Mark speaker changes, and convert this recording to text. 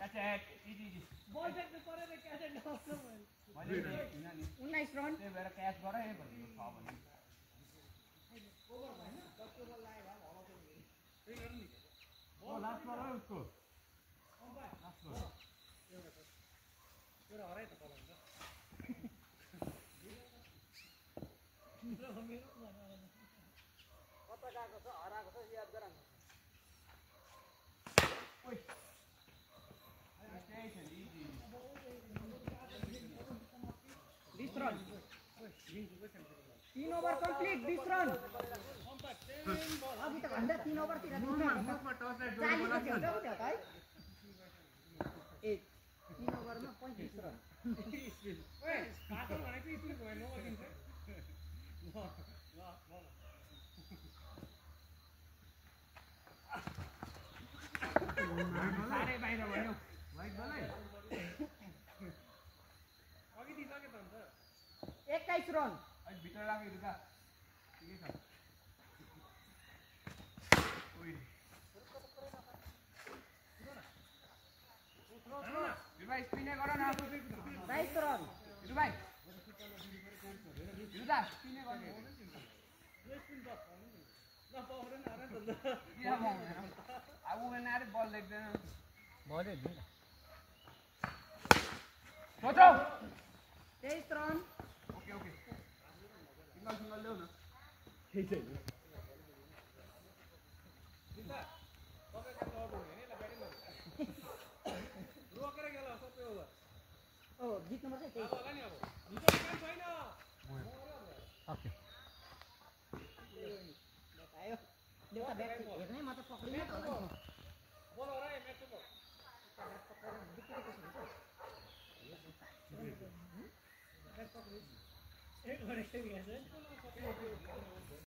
Speaker 1: That's it. Easy.
Speaker 2: Ball take the corner and catch it down.
Speaker 3: 19 run
Speaker 1: त्यही भएर catch गर है भनेको छ भने ओ लास्ट बल हो उसको लास्ट बल
Speaker 2: पुरा हराइ त पलाउँछ कता गएको छ हराएको छ याद गर
Speaker 1: ओइ
Speaker 3: बीस रन 3 ओभर कंप्लीट 20 रन अभी त भन्दा 3 ओभर तिर 20 रन 40 थियो है ए 3 ओभरमा 35 रन
Speaker 2: ओए काटो भनेको यति भयो नदिन्छ
Speaker 1: सारे बाहिर भन्यो वाइड बल है
Speaker 2: अघि दिइसके त अन्त
Speaker 3: 21 रन
Speaker 1: अहिले भित्र लाग्यो रुका ठिकै छ ओइ वीर भाइ स्पिने गर न
Speaker 3: 22 रन
Speaker 1: वीर भाइ रुदा स्पिने गर्ने अब उनीहरूले आएर बल देख्दैन
Speaker 2: बलै दिन्छ
Speaker 1: सोचौ
Speaker 3: 23 रन
Speaker 1: ओके सिंगल ल्याउ न
Speaker 2: ठीक छ दिदा तपाईँ काम गर्नु हैन ल ब्याटिङ गर्नु रोकेर गेला सबै ओभर
Speaker 3: ओ जित्नु पर्छ त्यही
Speaker 2: होला नि अब जित्नु काम छैन
Speaker 1: ओके
Speaker 3: बतायो देउता ब्याट हेर्ने म त पक्रिनै पर्यो
Speaker 2: बोल हो रे म्याच को एक घरे के गए